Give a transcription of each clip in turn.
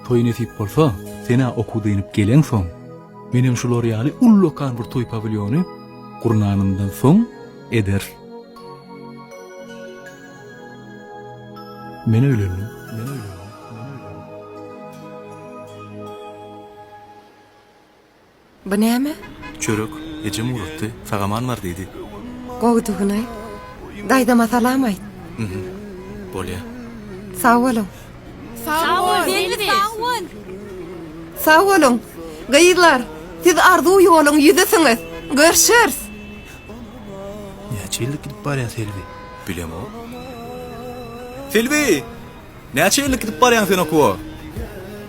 Toý nesip bolsa, sen-ä okuw dynyp geleňsoň, menem şular ýaly ullakan bir toý pawilýony gurnanymdan soň ederis. Men öýlendim. Men öýlendim. Men öýlendim. Bu näme? Çörek. Ejem ugratdy. Sag-aman bar diýdi. Gowudygyny. Daýzama salam aýt. Mhm. Bolýa. Sag boluň. Sag bol, Selbi. Sag bol. Sag boluň. Gyzlar, siz arzuw ýoluň ýüzüsiňiz. Görşeris. Näçe ýyllyk gidip barýa Selbi? Bilemok. Selbi! Näçe ýyllyk gidip barýaň sen okuwa?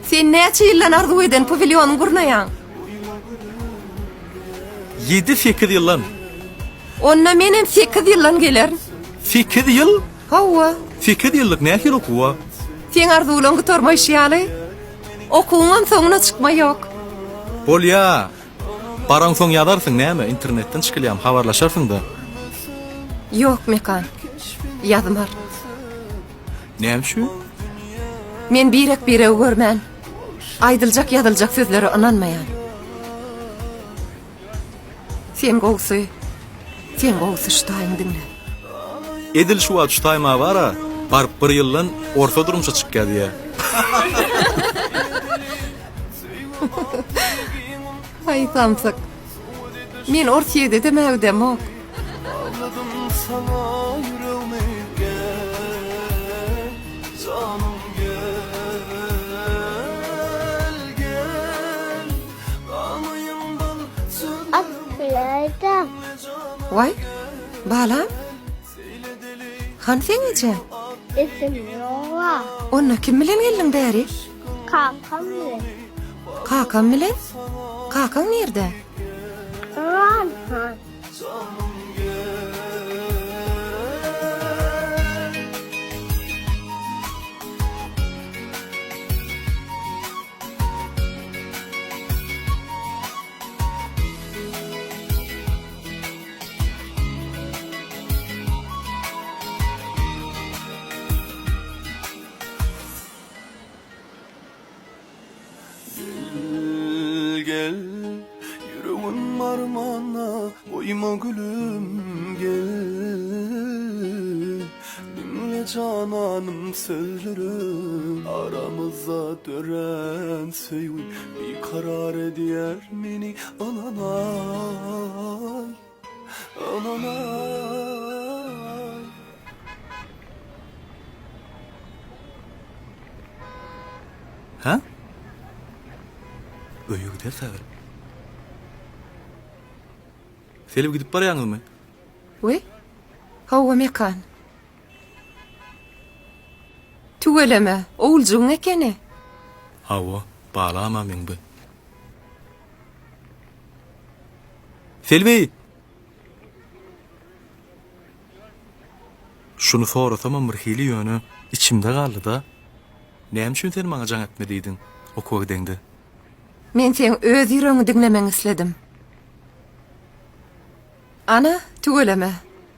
Sen näçe ýyldan arzuw eden pawilýonyňy gurnaýaň? Ýedi-sekiz ýyldan. Onda menem sekiz ýyldan gelerin. Sekiz ýyl? Hawa. Sekiz ýyllyk nähili okuwa? Seň arzuwlaň gutarmaýşy ýaly, okuwyňam soňuna çykma ýok. Bolýa. Baraňsoň ýazarsyň näme, internetden çykylýam, habarlaşarsyň-da. Ýok, Mekan. Ýazmar. Näme üçin? Men birek-biregi görmän, aýdyljak-ýazyljak sözlere ynanmaýan. Sen gowusy, sen gowusy şu taýyňy diňle. Edil şu wagt şu taýma bar-a, baryp bir ýyldan orsa durmuşa çykýar diýýär. Haý samsyk. Men Orsýede-de mäwdemok. Bagladym saňa ýüregimi gel janym gel gel Ganyňdan Atlaýdam. Waý, balam. Hany seň ejeň? Esim ýoga. Onda kim bilen geldiň bäri? Kakam bilen. Kakam bilen? Kakaň nirde? Ranhan. Gel gel ýüregim armana goýma gülüm gel Diňle jananym sözlerim aramyzda dörän söýgi Bikarar edýär meni ynanaý ynanaý. Hä? Öýe gideris häzir. Selbi gidip barýaňyzmy? Wiý, hawa Mekan. Tüweleme, oguljygyň ekeni. Hawa, balam-a meň bi. Selbi! Şuny sorasamam birhili ýöne içimde galdy-da. Näme üçin sen maňa jaň etme diýdiň okuwa gideňde? Men seň öz ýüregiňi diňlemegiňi isledim. Ana, tüweleme,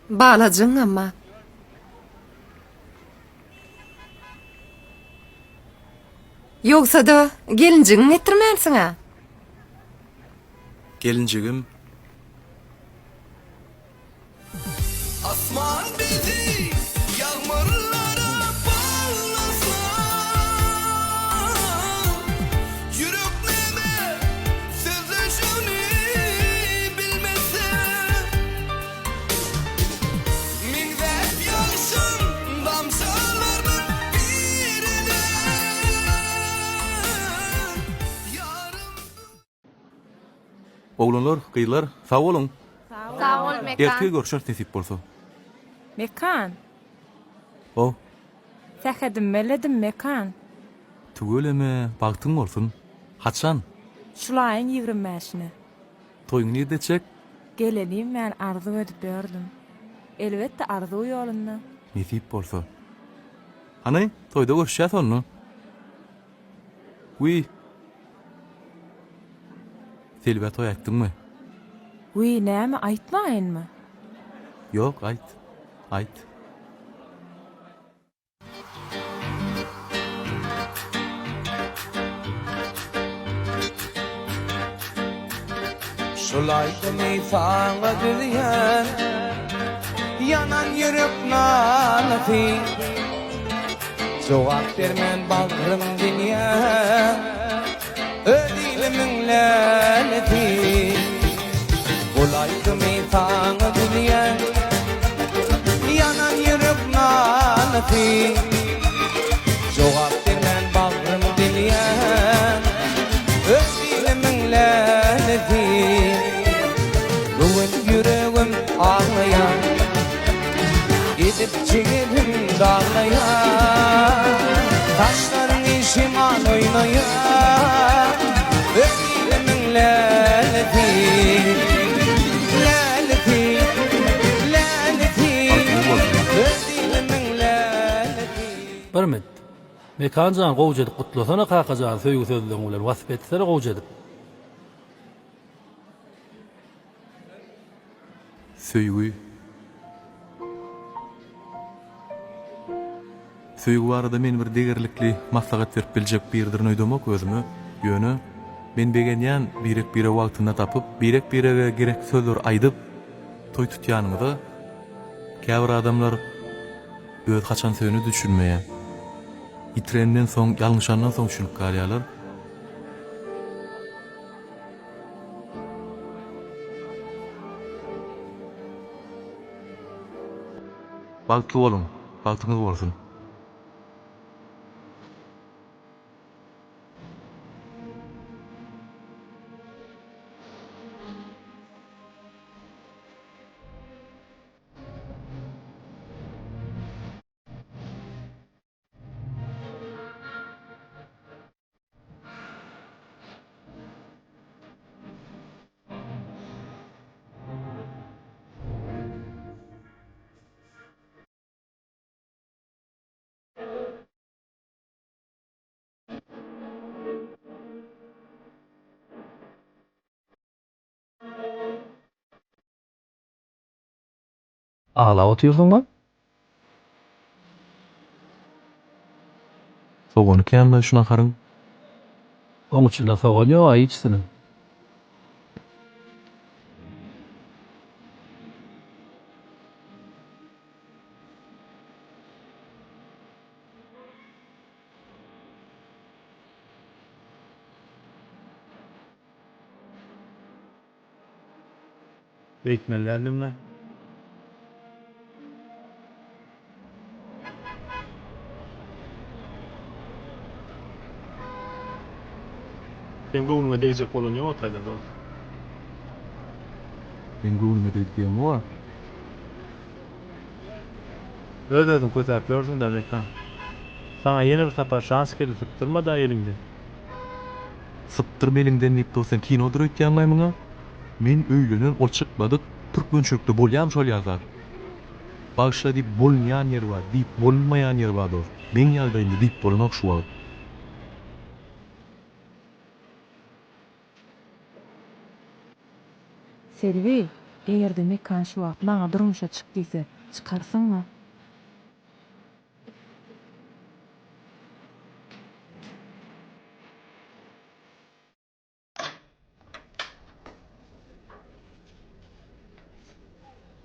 balajygyňam bar. Ýogsa-da, gelinjigiňi getirmänsiň-ä? Gelinjigim. Asman bizi ýagmyrlara baglasa, Ýürek neme sözleşeni bilmese, Meňzäp ýagşyň damjalarnyň birine, Ýarym. Oglanlar, gyzlar, sag boluň. Sag bol Mekan. Ertir görşeris nesip bolsa. Mekan. How. Sähedim belledim Mekan. Tüweleme, bagtyň bolsun. Haçan? Şul aýyň ýigrim bäşine. Toýuňy nirde etjek? Gelenim bäri arzuw edip ýördüm. Elbetde arzuw ýolunda. Nesip bolsa. Hany, toýda görüşýäs onda. Wiý. Selbä toý aýtdyňmy? Wiý, näme, aýtmaýynmy? Ýok, aýt. Aýt. Şul aýdymy saňa düzýän Ýanan ýürek nalasy Jogap bermän bagrym dilýän Öz ilimiň lälesi Bul aýdymy saňa düzýän Ýanan ýürek nalasy Jogap bermän bagrym dilýän Öz ilimiň lälesi Bu gün ýüregim aglaýar Gidip jigerim daglaýar Saçlaryňy şemal oýnaýar Öz ilimiň lälesi Lälesi, lälesi Öz ilimiň lälesi. Birmit. Mekan jan gowja edip gutlasana Kakajan söýgi sözleň bilen wasp etsene gowja edip. Söýgi. Söýgi barada men bir degerlikli maslahat berip biljek biridirin öýdemok özüme. Ýöne, men begenýän birek-biregi wagtynda tapyp, birek-birege gerekli sözleri aýdyp, toý tutýanyňyza. Käbir adamlar öz haçan söýene düşünmeýär. Ýitirenden soň, ýalňyşandan soň düşünip galýarlar. Bagtly boluň, bagtyňyz bolsun. Aglap otyrsyňmy? Sogany känmi şu naharyň? Oň içinde sogan ýog-a hiçsiniň. Beýtmeli däldim-le. Seň göwnüňe degjek bolan ýok otaýda dos. Meň göwnüme degdi diýeňok-a. Öz-özüňi kösäp ýörsüň-dä Mekan. Saňa ýene bir sapar şans geldi sypdyrma-da eliňden. Sypdyrma eliňden diýip dur sen kinodyr öýtýäňlaý muňa. Men öýlenen ol çykmadyk türkmençilikde bolýamy şol ýaly zat. Bagyşla diýip bolunýan ýeri bar diýip bolunmaýan ýeri bar dos. Meň ýagdaýymda diýip bolanok şu wagt. Selbi, eger-de Mekan şu wagt maňa durmuşa çyk diýse, çykarsyňmy?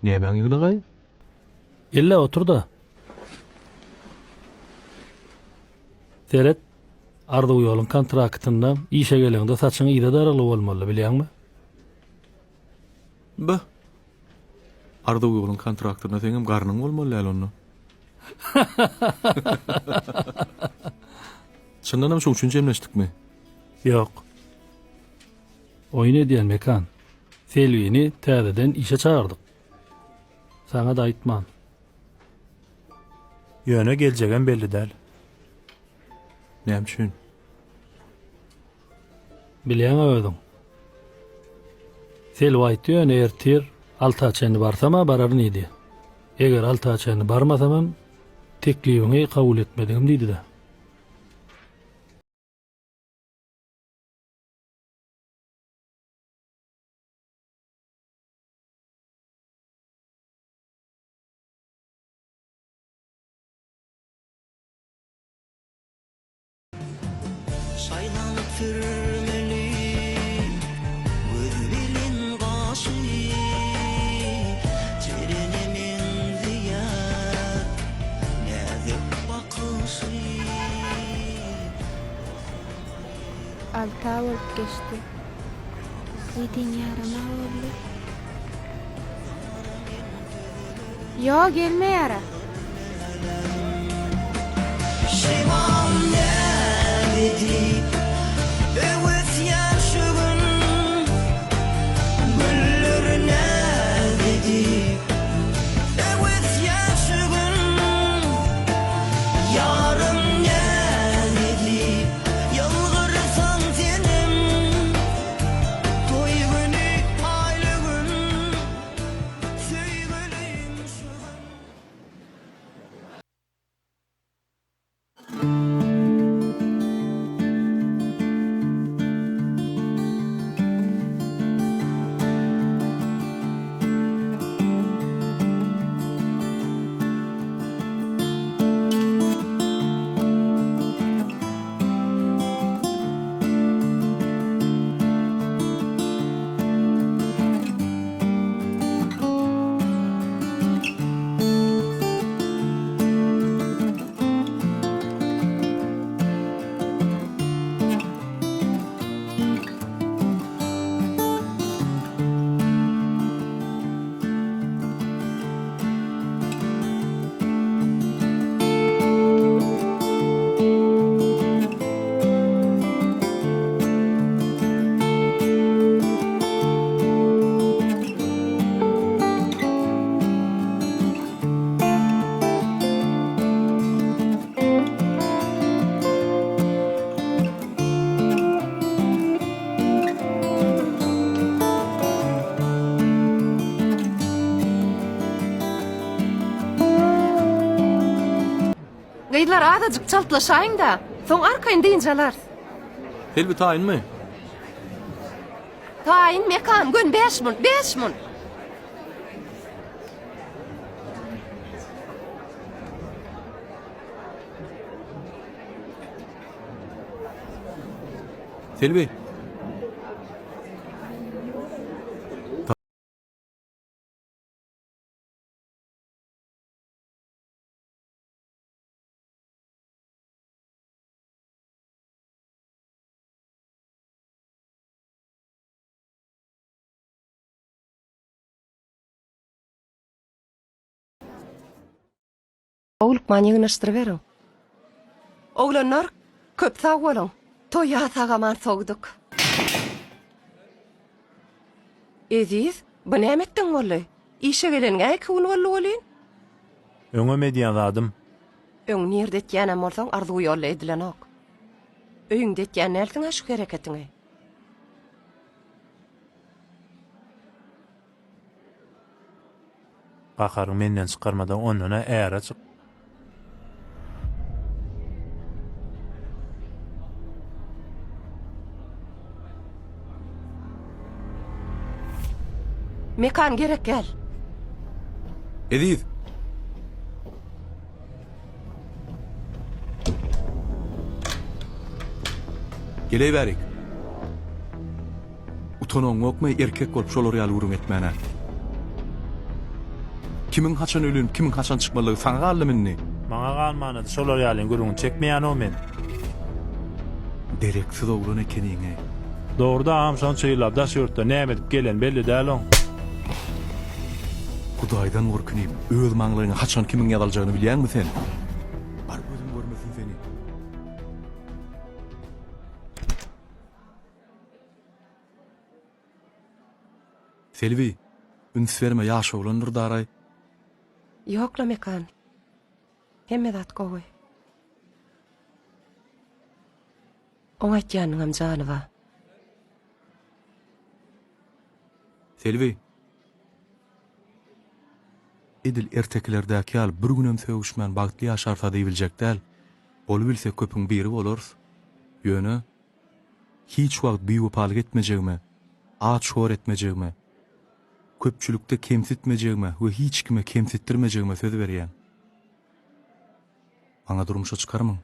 Nämäň ýygnagaý? Gel-le, otur-da. Seret, Arzuw ýoluň kontraktynda işe geleňde saçyň yza daragly bolmaly, bilýäňmi? Beh. Arzuw ýoluň kontraktynda seňem garnyň bolmaly däl onda. Çyndanam şoň üçin jemleşdikmi? Ýok. Oýun edýän Mekan. Selbini täzeden işe çagyrdyk. Saňa-da aýtman. Ýöne geljegem belli däl. Näme üçin? Bilýäň-ä özüň. Selbi aýtdy ýöne ertir alta çenli barsam-a bararyn diýdi. Eger alta çenli barmasamam teklibiňi kabul etmedigim diýdi-de. Şaýlanyp sürmeli göz bilen. Alta bolup geçdi. Ýediň ýaryma boldy. Ýo, gelmeýär-ä. Gyzlar azajyk çaltlaşaýyň-da, soň arkaýyn dynç alarys. Selbi taýynmy? Taýyn Mekan, gön bäş munt, bäş munt. Selbi. Howlukman ýygnaşdyryberiň. Oglanlar, köp sag boluň. Toýa sag-aman sowduk. Eziz, bu näme etdiň boldy? Işe geleniňe iki gün boldy welin. Öňem edýän zadym. Öň nirde etýänem bolsaň arzuw ýolda edilenok. Öýüňde etýän dälsiň-ä şu hereketiňi. Gaharyňy menden çykarmadan ondan-a äre çyk. Mekan gerek gel. Eziz. Geleý bärik. Utanaňokmy erkek bolup şolar ýaly gürrüň etmäne? Kimiň haçan öýlenip kimiň haçan çykmalygy saňa galdymy indi? Maňa galmanady şolar ýalyň gürrüňini çekmeýänow men. Dereksiz oglan ekeniňeý. Dogruda agam şonça ýyllap daş ýurtda näme edip geleni belli däl oň. Hudaýdan gork inim, öz maňlaýyňa haçan kimiň ýazyljagyny bilýäňmi sen? Bar gözüm görmesin seni. Selbi, üns berme ýaş oglandyr daraý. Ýokla Mekan. Hemme zat gowy. Oň aýtýanyňam jany bar. Selbi. Edil ertekilerdäki ýaly bir günem sögüşmän bagtly ýaşarys-a diýibiljek däl. Bolubilse köpüň biri bolarys. Ýöne, hiç wagt biwepalyk etmejegime, aç-hor etmejegime, köpçülikde kemsitmejegime we hiç kime kemsitdirmejegime söz berýän. Maňa durmuşa çykarmyň?